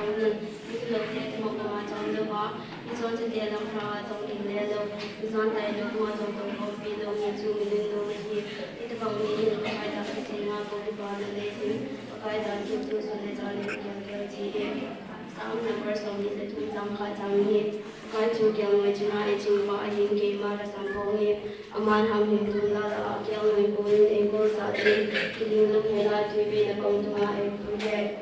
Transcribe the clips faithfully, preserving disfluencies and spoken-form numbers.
Mithi lote timok lama chom louva, michonse te lamlhah a chom in le lou, michontai lou, ma chom tong khompi lou, mi chu mi lunglut ahi. Hitobang mi hin Pakai jal kicheng a kong kipana nei ding, Pakai jal kicheng chu sun le jan le kiang kiang chi e. Psalm number som ni le thum, chang khat, chang ni. Pakai chu kelngoi chunga eiching pa ahin, keima lhasam pong e. Aman hamhing tum lal a kelngoi kon in eikol sah ding, kilunglhai a tuipi le kong tunga eipui e.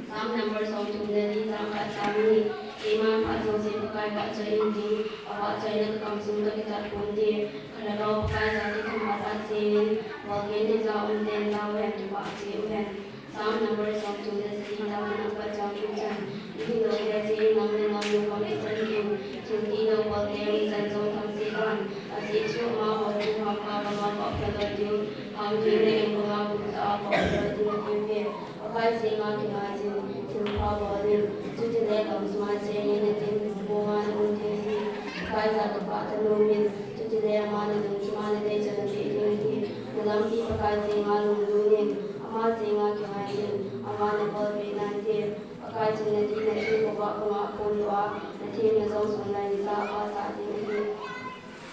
Psalm number som thum le li, chang khat, chang ni. Keiman phat jouse Pakai vahchoi intin, avahchoina kakam sung kakichat ponte. Kalhagao Pakai jal themkhat a chengin, bolgen thei cha umten tao hen, kipah cheh uhen. Psalm number som thum le sagi, chang khat apat chang gup chan. Mihing lote chengin nang le nang nungkham kisan tin, thil tilou bolte mi chan jong thangse tan. Ajeh chu amaho chu hampa banga kop phalou ding, hamtheng le eng banga guptah a kop phalou ding ahiuve. Pakai chenga kingaijin, thilpha bol in, chutile gamsunga chengin natin lungmonga na um ding ahi. Pakai jal kipah tah in um in, chutile ama nalungthim a nadei chu napeh ding ahi. Nalampi Pakai chenga lunglhai in, ama chenga kingaijin, ama nabolpeh nante. Pakai chun nadih natheng khovah banga aphondoh a, natheng najong sunlai nisa a phasah ding ahi.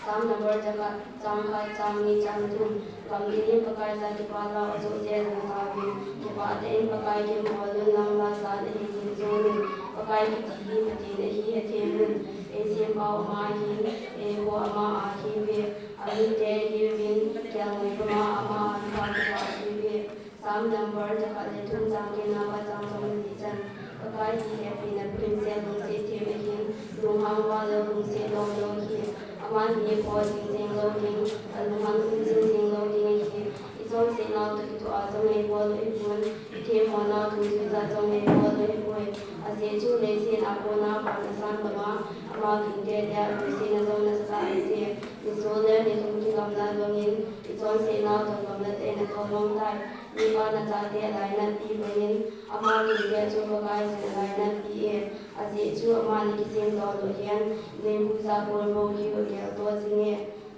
Psalm number jakhat, chang khat, chang ni, chang thum. Gamgi in Pakai jal kipah lau ajoh jeng tauvin, kipah tah in Pakai kimuto un lang, lhacha nahi jing jonin. Pakai kiti hi Pathen ahi hethem un. Eisempa ama ahin, eiho ama ahiuve. Amite ahiuvin, kelngoi puma ama ahin, kipah ahiuve. Psalm number jakhat le thum, chang get na pat chang som le li chan. Pakai hi hepina prince, lungset them ahin, lunghang val lou, lungset lom lou ahi. Aman hi eiphot jing jeng lou ding, alunghang jing jeng lou ding ahi. Ichonset nau toh kitoh a jong eibol u ahipon, ithemmo nau thum chu jat jong eibol u ahipoi. Ajeh chu leiset a kona pan asan banga, ama gingte dia lungsetna jong nasatah ahi. Nisol le nilhum kigamla bangin, ichonset nau toh gamla tah in atolmang tai. Mipa nachate alainatpi bangin, ama gingte chu Pakai chun alainatpi e. Ajeh chu amani kisemdoh lou hen, neihusa kolbou kiu gelto jing e.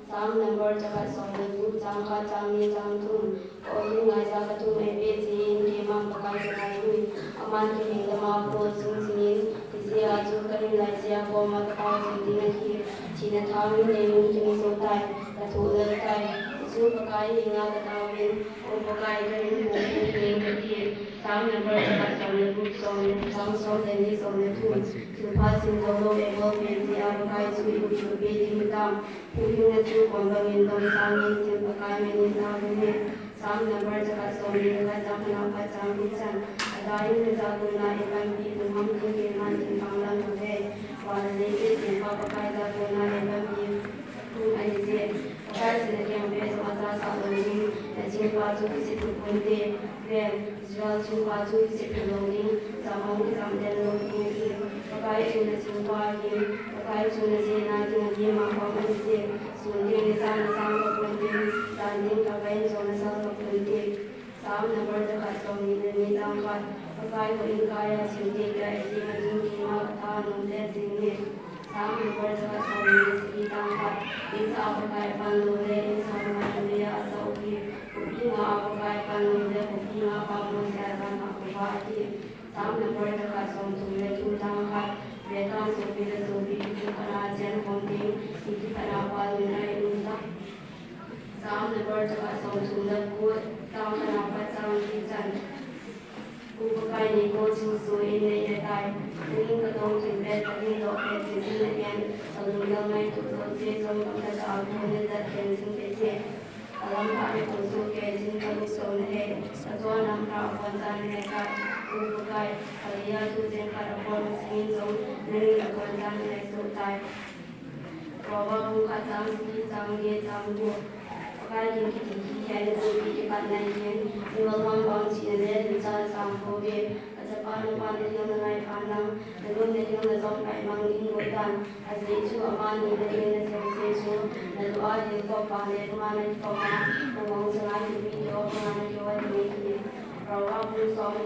Psalm number jakhat som le gup, chang khat, chang ni, chang thum. Ka-ong in ngaija kathum eipeh jeh in, keiman Pakai kangaijin. Aman kahing lama kol sung jingin, hijeh a chu kahin lai jeh a koma katao jing ding ahi. Thina thangin neihung kimuto tai, kathoh lel tai. Hichu Pakai henga kataovin, O Pakai, kahin pumpi jeng kati. Psalm number jakhat som le gup, som le, Psalm som le ni, som le thum. Thilpha simdoh lou eibolpeh jeh a Pakai chu ipi peh ding hitam. Huhhingna chu kon bangin dom sangin, thil Pakai min in taovin e. Psalm number jakhat som ni le khat, chang khat apat chang get chan. Adeh in najakona eipanpi, lunghamtah in keiman thingphang lang kave. Van le leiset sempa Pakai jakona eipanpi. Kum ahi jeh, Pakai chun akeng beh jong achasah lou ding, nachingpa chu kisih put ponte. Ven, Israel chingpa chu kisih put lou ding, cham hung kicham den lou ding ahi. Pakai chu nachingpa ahin, Pakai chu nachena dinga gimna khom ahi jeh, sun ding le jan nasang khah ponte, jan ding thakhat in jong nasal khah ponte. Psalm number jakhat som ni le ni, chang khat. Pakai houin kaiya chim teng teng a eiti ma jing keima katha nom le jing e. Psalm number jakhat som ni le sagi, chang khat. Insah a Pakai pan lou le, insah a Pakai pan lou le, asa uhi. Khopi nga a Pakai pan lou le, khopi nga a pang lou le, aban a khovah ahi. Psalm number jakhat som thum le thum, chang khat. Bethlehem sopi le sopi, kicheh khat a chen khom ding, kicheh khat a pal in a um ta. Psalm number jakhat som thum le ko, chang khat apat chang get chan. O Pakai, neikol ching soh in nei-et tai. Nangin katong thim pet, kadingdoh pet, jing in nahen, kalunggel ngaito jouse jong gamla tah a kon in jat khen jing teitei. Kalamlhah le kong soh kei jin, kalungset nahei, kachonna um khat aboncha nahet tai. O Pakai, kalei a thu cheng khat abon masangin jong, nangin aboncha nahet soh tai. Proverb bung khat, chang sagi, chang get, chang ko. Pakai kin kiti hi, hiai nagopi kipatna ahin, mimal hon vang chihna le limchan asang pouve. Kachapa, nangman nahil nangai phan lang, nanu nahil najom pai mang in ngot tan. Ajeh chu amani nahil na jouse chu, nalu a hil kop vang le, ama nakikop a, nangmang changa kilpi kihou, ama nakihou ding ahi. Proverb bung som,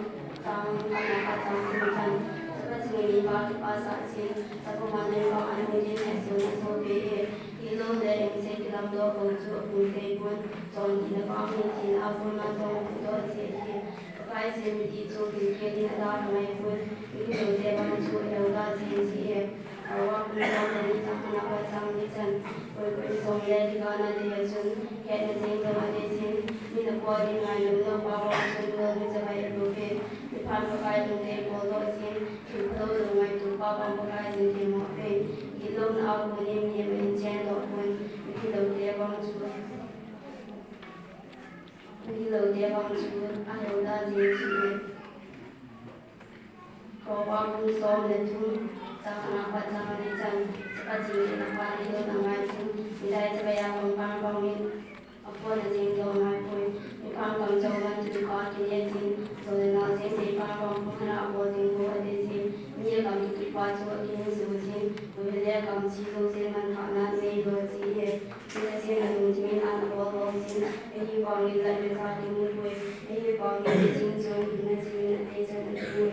chang khatna apat chang thum chan. Chapa chingin mipa kipah sah jin, chapa man in vang ana hung ding, hehsohna sohkei e. Hilouleh engse kilamdoh bou chu apung thei pon, chonpina vang hin thina a kon man jong apungdoh ji ahi. Pakai chun midih chu gilkel in adalha ngai pon, mihem Song le thikana te chun, hetna jing jong ati jin, mi na kua ding ngai lou lou pa vang chun, lou mi chavai alo ve. Mi phan Pakai lungte bol doh jin, thil phalou lou ngaito pa vang Pakai jin thei mo ve. Gitlouna a kon in mi ma in chen doh pon, mithi lou te vang chu, mithi lou te vang chu, aheu da jin chu e. Proverb bung som le thum, chang khatna apat chang li chan, chapa ching le napa le hilna ngai chun, midai chavai a pang pang pang in, apon a jing doh ngai poi. Mipham kamchou man chu pa kile jin, jou le nao jing sei pang pang pang hana apol jing bou ati jin. Mi a kam kituh pa chu akihin jou jin, uvin le kam chi jouse man thahna nei lou ji e. Ina chin a lungthim in an abol bol jin, ahivangin lat le kha kimu poi, ahivangin ina chin chun, ina chin in atei chan ahi poi.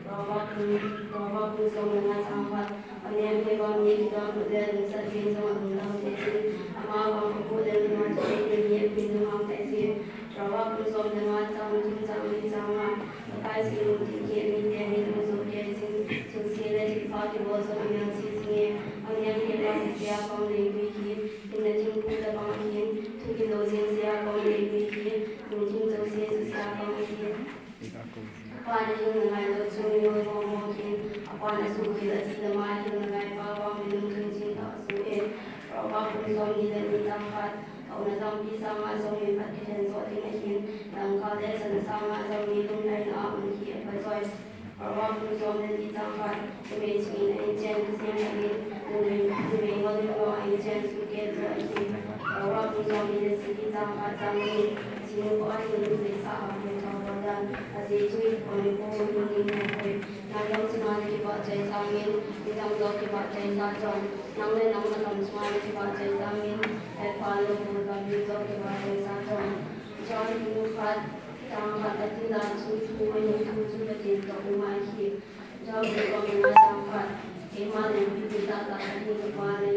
Proverb bung, Proverb bung som le nga chang khat, anem hei vang ni kidon lut le lungsat jeng jong alung lam te jin, ama vang apu le nunga chu eite ni apin lunghang te jin. Proverb bung som le nga chang thum chang li chang nga, Pakai chun lungthim keh mite hi lungjo keh jin, thilse le thilpha kibol jong amelchih jing e. Anem hei vang ni jeh a pang leivui hi, hinna thingphung tobang ahin, thu kilou jeng jeh a pang leivui hi, lungthim jouse jouse a pang ahi. Apan ahilna ngai lou chu mingol mong mong hin, apan asuhkhel ati lama ahilna ngai pa vang milungthim jing tah asoh e. Proverb bung som ni le ni chang khat, Taona lampi sanga jong mi phat kilhen jo ding ahin, dangka le chan sanga jong mi lunglhaina a um hi apha joi. Proverb bung som le ni chang khat, numei ching in a inchen kisem ahin, numei, numei ngol in jong a inchen sukeh jo ahi. Proverb bung som ni le sagi chang khat, chang ni, ching ko ahin, numei sa a hoi thao dan, ajeh chu ko ni ko hung ning ko hoi. Nang jong chunga na kivah chai sangin, midang jong kivah chai sa chun, nang le nang na kam chunga na kivah chai sangin, phat pha lou bou lampi jong kivah chai sa chun. John bung khat, chang khat a tin dan chu thu ahi, thu chu Pathen toh um ahi. John bung khat, chang khat, keima le mipi tahtah kahi, kapa le